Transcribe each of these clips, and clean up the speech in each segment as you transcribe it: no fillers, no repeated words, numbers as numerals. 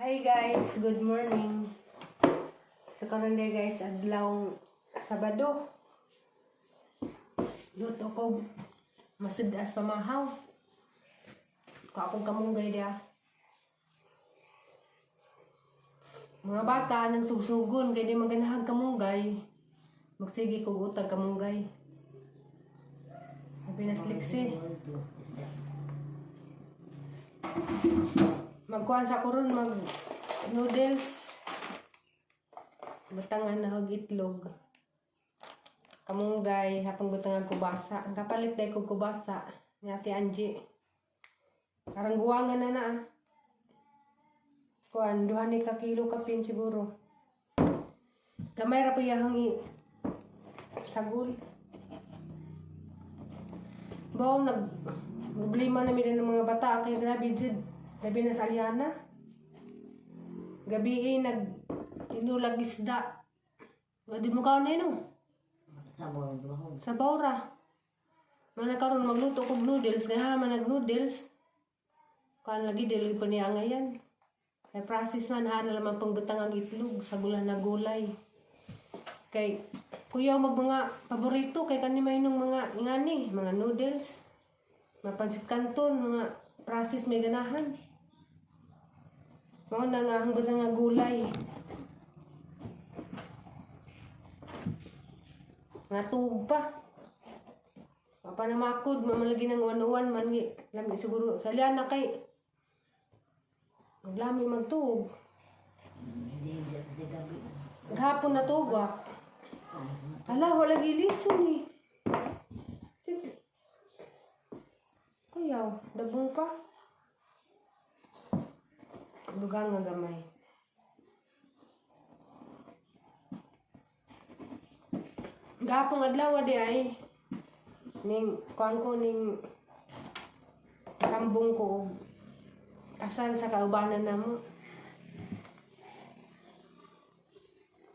Hi guys, good morning. So karon day guys, adlaw Sabado. Luto ko masudas pamahaw. Kuha akong kamunggay dia. Mga bata nang sugsugon kay di maganahang kamunggay. Magsige kog utag kamunggay. Sabi na sliksi. Magkuhan sa kuron, mag noodles. Butangan na og itlog. Kamunggay, hapong butangan kubasa. Ang kapalit day kog kubasa ni Ate Angie. Karang guwangan na na ah. Kuan, 2 ni ka kilo kapin siguro. Gamay ra pa yahang i sagol. Bawo nag problema na mi din ng mga bata kay grabe jud. Labi na sa Aliana. Gabi eh, nag tinulag isda. Wadi mo kaon eh, no? Sabaw ng. Sa bawra. Mana karon magluto kog noodles, ganahan man nag noodles. Kuan lagi dili pa niya ngayan. Kay process man hana lamang pangbutang ang itlog sa gulan na gulay. Kay kuya mag mga paborito kay kani may mga ingani, mga noodles. Mapansit kanton, mga process may ganahan. Mao na nga ang butang nga gulay. Nga tuog pa. Pa na makod, mamalagi ng 101 man gi. Lami siguro. Sa na kay maglami magtuog. Hindi, hindi, hindi gabi. Maghapon na tuog ah. Hala, wala gilison eh. Sige. Kuyaw, dabong pa. Dugang nga gamay. Gapong adlaw di ay ning kuan ko ning kambong ko og kasal sa kaubanan namo.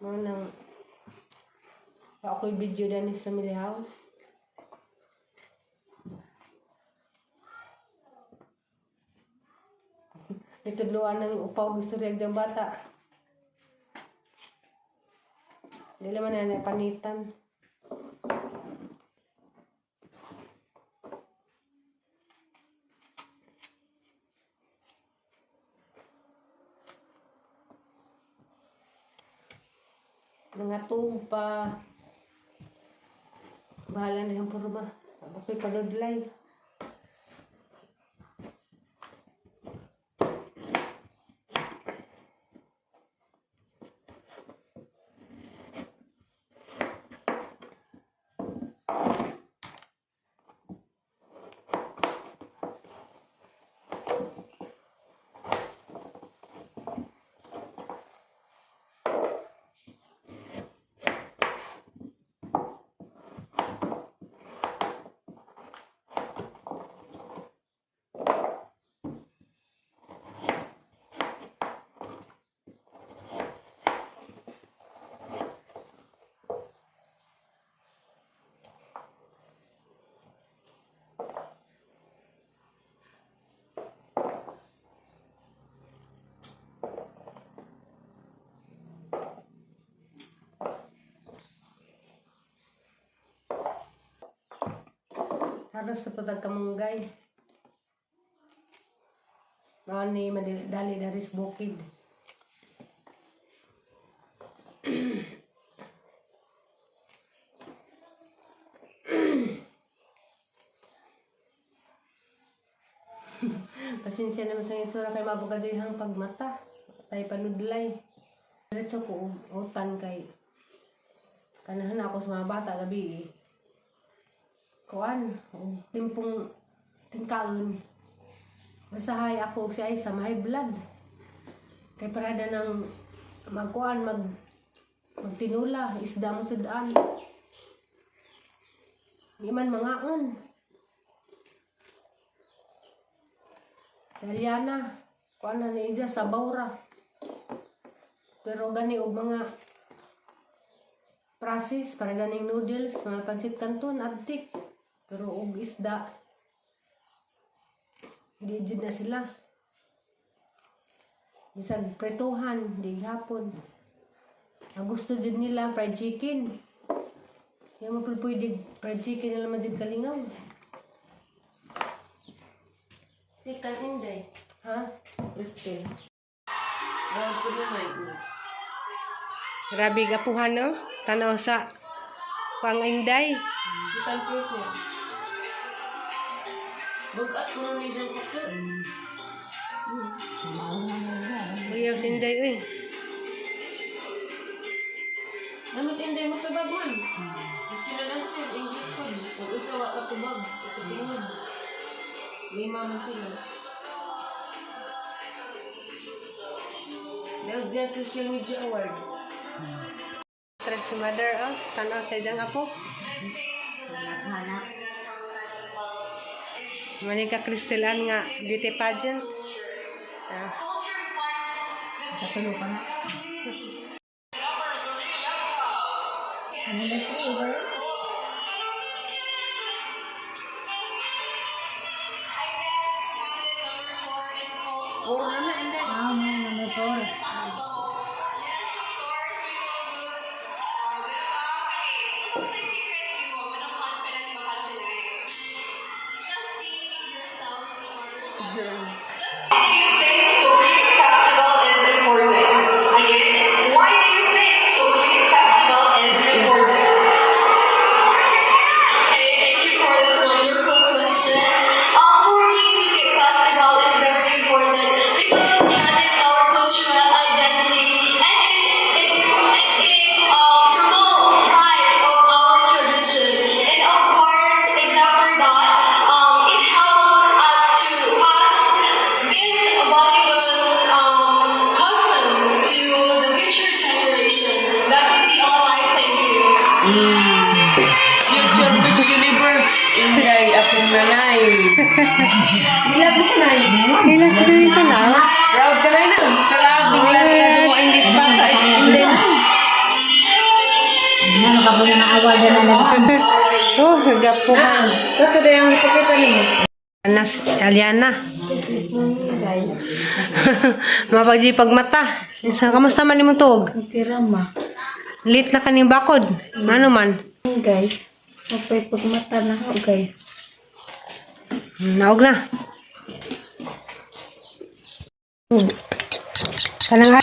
Mao nang wa ako'y video dani sa family house. Nitudloan ng upaw istorya ng bata. Dili man na panitan. Mga tupa. Bahala na yung puro ba. Ako'y paludlay. Haros na putag kamunggay. Mao ni dali daris bukid. Pasensya naman sa itsura kay mabugad hang pagmata. Tay panudlay. Diretso ko og utan kay kanahan ako sa mga bata gabi eh. Kuan, og timpong tingkaon. Masahay ako og si Aisa may blood. Kay parada ng magkuan magtinula isda mo sudan. Di man mangaon. Daliana, kuan na ni Ija sa bawra. Pero gani og mga process para ganing noodles, mga pansit canton, abtik. Pero og isda, di jud na sila. Bisag prituhan, di hapon. Ang gusto jud nila fried chicken. Yung mo pwede fried chicken nila man jud kalingaw. Sikan Inday. Ha? Christine. Gawad ko na may. Grabe gapuhan no? Tanaw sa pang Inday. Sikan Christine. Bugat ko na niya ko. Uyaw si Inday uy. Ano si Inday mo tubag man? Gusto na lang sir, English po. Pag usawa ka tubag, ito tingod. Lima man sila. Daw siya social media award. Trad si mother oh, tanaw sa iyang apo. Hanap. Manika Kristelan nga beauty pageant. Ah. Katulo pa na. Ano na ito? Ba? Puro na na, Inday. Ah, may number 4. Do you think Tokyo Festival is important? Again, why do you think Tokyo Festival is important? Okay, thank you for this wonderful question. For me, Tokyo Festival is very important because it strengthens our cultural identity and it promotes pride of our tradition. And of course, except for that, it helps us to pass this valuable custom to the future generation. That would be all I thank you. Future Miss Universe, Inday, akong nanay. Ilag mo ka, Nay. Kailan ko din tanaw? Proud ka na na. Kalabing lang ka mo English bata. Inday na. Ano ka po na award na lang. Oh, gapuhan. Tapos kada yung ipakita niyo. Anas Aliana. Mapagdi pagmata. Sa kamusta man imong tuog? Okay ra ma. Late na kaning bakod. Ano man? Guys, mapay pagmata na ako guys. Naog na. Kanang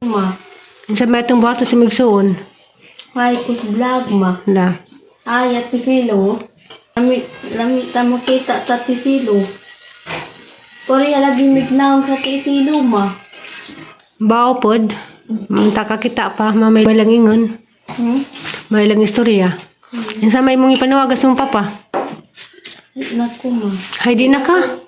Ma, Unsa may itong buhato sa migsuon? ay kus vlog ma. La. Ay ati silo. Lami lami ta makita ta ti silo. Pori lagi mignaon sa ti silo ma. Bao pod. Taka kita pa mamay lang ingon. May lang istorya. Unsa may mong ipanawagas mong papa? Naku ma. Hay di na ka.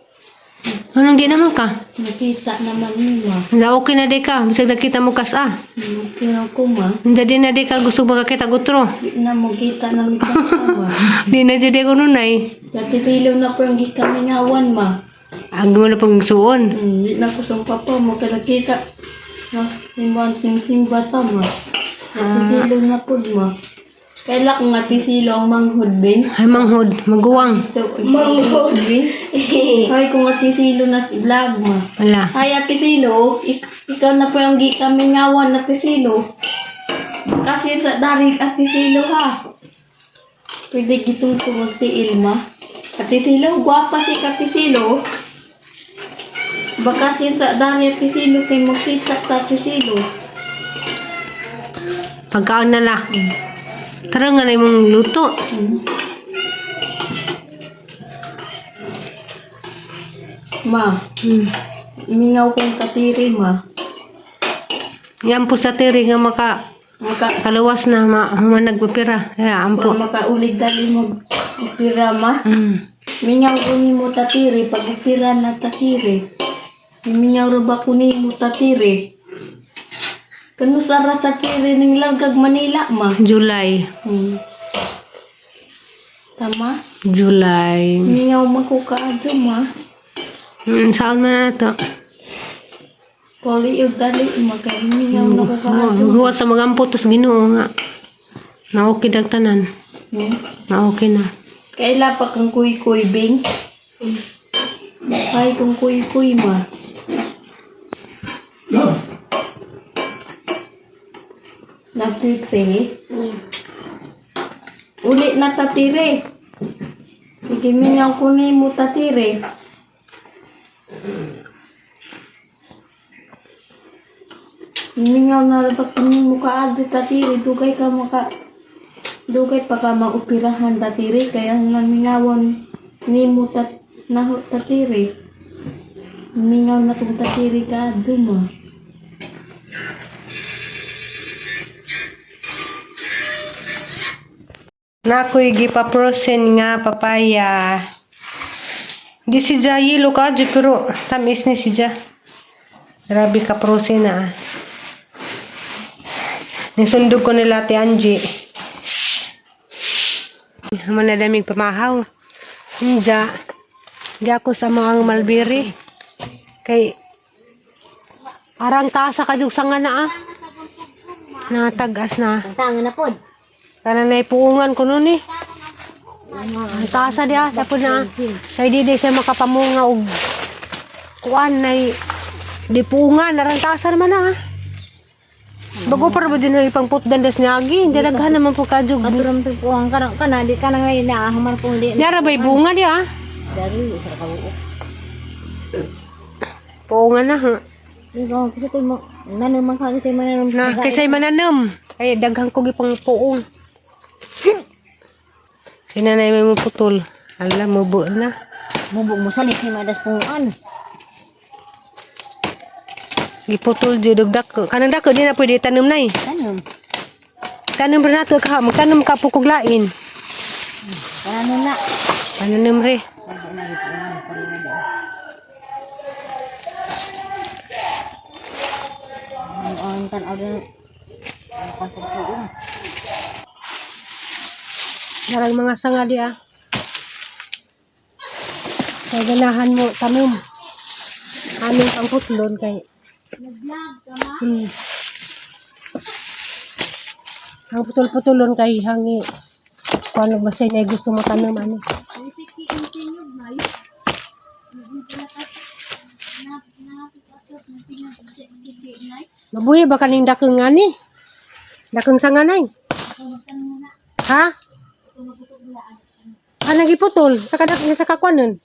Anong di naman ka? Nakita naman ni ma. Hindi okay na di ka. Bisag nakita mo kas ah. Okay na ko ma. Hindi di na di ka gusto ba kita gutro. Di na mo kita na mi ka ma. Di na jud ako nunay. Dati silo na po yung gikamingawan ma. Ang mo na pang suon. Hindi na ko sa papa mo kaya nakita. Mas timban timba ta ma. Natisilo na pud ma. Kaila kung natisilo ang manghod bin. Ay manghod, maguwang. Manghod bin. Ay kung natisilo na si vlog ma. Wala. Ay atisilo, ikaw na po yung gikamingawan natisilo. Kasi sa darig atisilo ha. Pwede gitong tumagtiil ma. Atisilo, gwapa si katisilo. Baka sin sa dani atisilo kay magkita ta atisilo. Pagkaon na la. Tara nga na imong luto. Ma, mingaw kong katiri ma. Yan po sa tiri nga maka Maka kaluwas na ma humanag pira. Ya ampo. makaulig dali mag upira ma. Mingaw ko ni mo tatiri pag upira na tatiri. Mingaw ra ba ko ni mo tatiri? Kano sa ra tatiri ning lagag Manila ma? July. Tama? July. Mingaw man ko kaadto ma. Saan man na to? Poli og dali ma kay mingaw na ko kaadto. Huwag ta magampo tos Ginoo nga. Na okay dag tanan. Ah, okay na. Kaila pa kang kuy-kuy, Bing. Ay, kung kuy-kuy ma. Netflix eh. Uli na tatire. Ikimingaw ko ni mo tatire. Mingaw na rabak ni mo kaadto tatire. Dugay ka maka... Dugay pa ka maupirahan tatire. Kaya namingawon ni mo tat naho tatire. Mingaw na kong tatire ka adto mo. Nakoy gipa-frozen nga papaya. Di si Ja yelo ka dyan, pero tamis ni si Ja. Grabe ka frozen na. Ah. Nisundog ko nila Ate Angie. Manadaming pamahaw. Inja. Di ako sa mga malbiri. Kay arang tasa ka sa nga na ah. Natagas na. Tanga na pod. Kana na ipuungan ko nun eh. Ang tasa diya, tapos na. Sa di di siya makapamunga og kuan na di puungan, arang tasa naman na ah. Bago para ba din na ipangputdan des niagi, hindi daghan naman po kadyo. Aturam to kuang kana kana di kana ngay na human kung di. Yara ba'y bunga di ah? Dari sa kabuok. Puungan na ha. Di ko kasi ko mo nanon man ka kasi mananom. Na, kaysa'y mananom. Ay, daghan ko gipang puong. Sinanay may mo putol. Alam mo, buo na. Mubog mo salit ni madas punguan. Giputol jud og dako. Kanang dako di na pwede tanom na eh. Tanom. Tanom ra nato ka, magtanom ka po kog lain. Tanom na. Tanom re. Ang tan-aw din. Ang pagpuong. Darang mga sanga di ah. Kay ganahan mo tanom. Anong ang putlon kay. Ang putol-putulon kay hangi. Kuan ba siya na gusto mo tanom ani. Mabuhi ba kaning dakong ani? Dakong sanganay. Ha? Ah, nagiputol. Sa kadak sa kakwanon.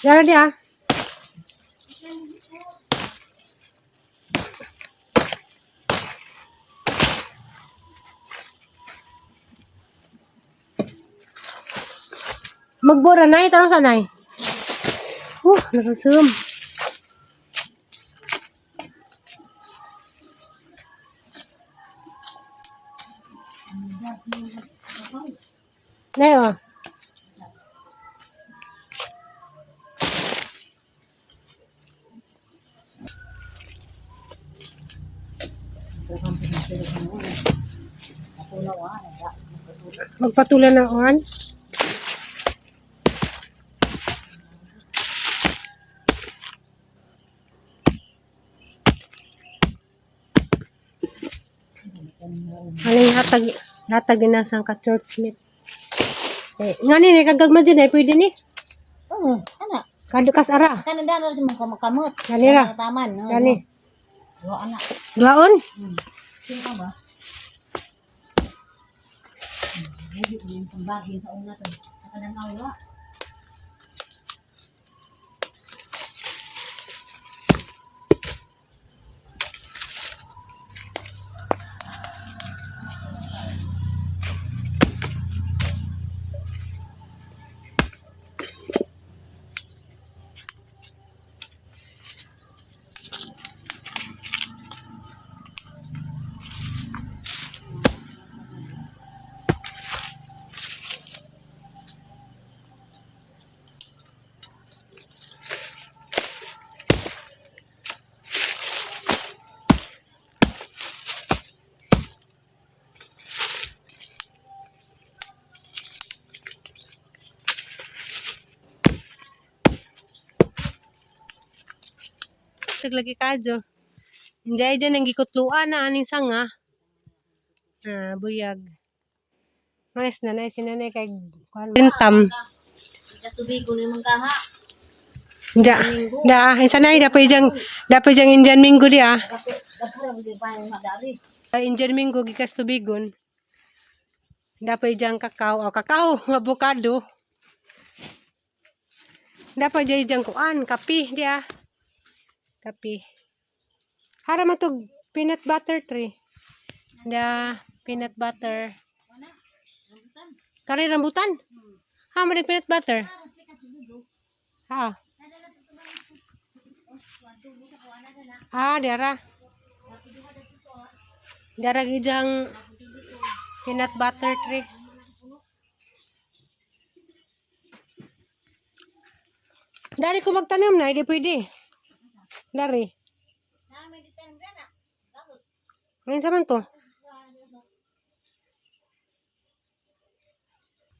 Yara di ah. Magbora nay, tanong sa nay. Nakasum. Nay oh. Magpatulan na on. Aling hatag hatag din na sa ka church mate. Eh, ngani ni kagagma din eh pwede ni. Oo, ana. Kadukas ara. Kana dano sa mga kamot. Gani ra. Taman. No? Gani. Wa ana. Duhaon. Sino ba? Medyo yung pambahin sa una to. Sa kanang awa. Taglagi kadyo. Hindi ay dyan ang gikutluan na aning sanga. Ah, buyag. Manes na na si nanay kay kuan. Tintam. Tubig ko ni kaha. Da. Da, isa na dapat jang Indian Minggo di ah. Indian Minggo gikas tubigon. Dapat jang kakao, oh, kakao, avocado. Dapat jay jang kuan, kape di ah. Kape. Hara man tog peanut butter tree. Da, peanut butter. Kari rambutan. Ha, man peanut butter. Ha. Ah, diara. Diara gijang peanut butter tree. Dari ko magtanim na, hindi pwede. Dari. Ngayon sa man to?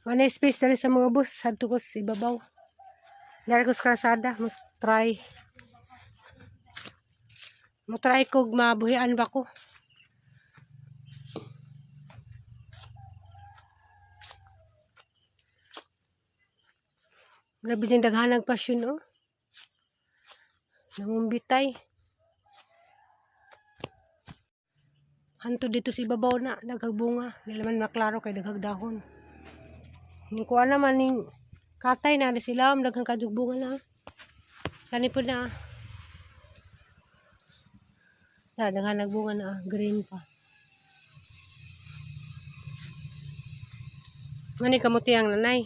Wala space dari sa mga bus. Hadto ko sa ibabaw. Dari ko sa kalsada. Mo try. Mo try kog mabuhian ba ko. Grabe din daghanag pasyon oh. Nangumbitay. Hanto dito sa ibabaw na, daghag bunga. Di naman maklaro kay daghag dahon. Ning kuha naman ning katay na di sila daghang kadug bunga na. Kani po na. Tara, daghan nagbunga na, ah, green pa. Mani kamuti ang nanay.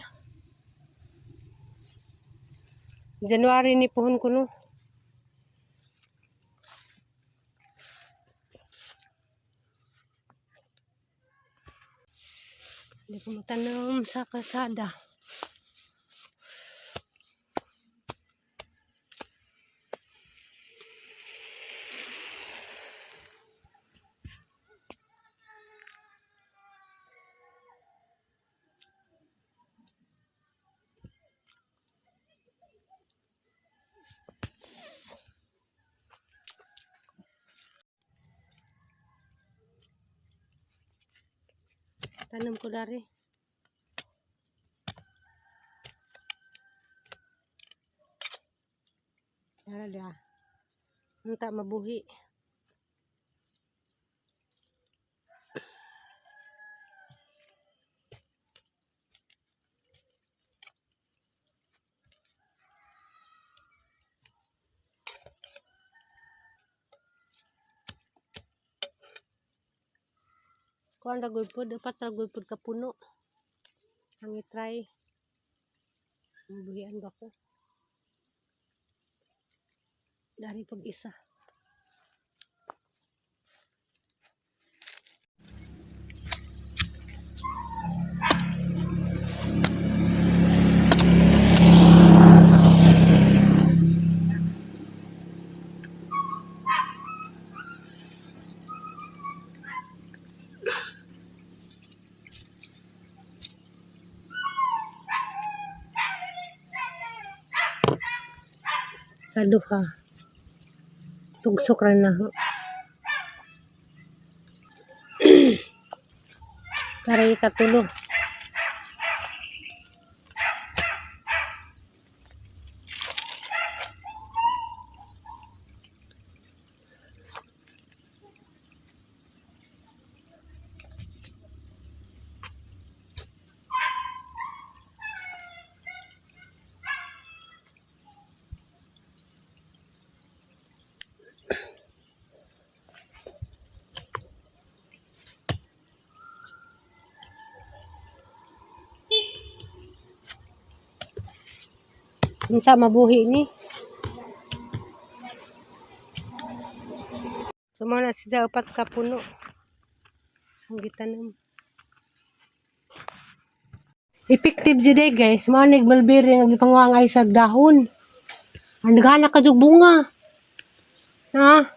January ni puhon ko no. Hindi ko matanom sa kalsada. Tanom ko dari. Tara da. Unta mabuhi. Kuan ra gud pod, dapat ra gud pod ka puno. Ang i-try. Mabuhian ba ko? Dari pag isa. Kaduha. Tugsok ra na. Karay katulo. Unsa mabuhi ni? So mao na siya upat ka puno. Ang gitanom. Effective jud eh guys. Mao ni mulberry nga gipangwangay sa dahon. Ang naghanak ka jug bunga. Ha?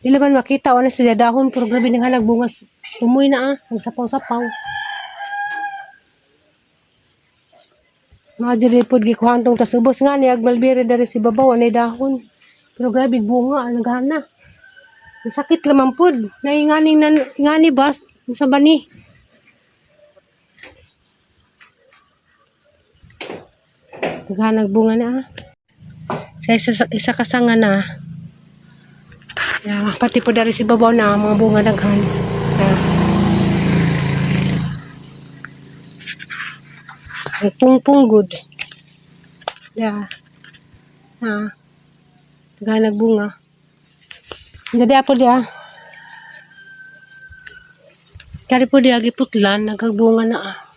Dili man makita wala sila dahon pero grabe naghanag bunga. Tumoy na ah, ang sapaw-sapaw. Mga diri pod gikuhan tong tasubos nga ni ag mulberry diri si babaw anay dahon. Pero grabe bunga ang naghana. Ang sakit lamang pod. Nainganing nan ngani bas Unsa ba ni? Daghan nagbunga na ah. Sa isa ka sanga na. Ya, pati po dari si babaw na mga bunga daghan. Ya. Ang pungpung good. Ya. Na. Daghan nagbunga. Dadi apo dia. Kari po diya giputlan, nagagbunga na ah.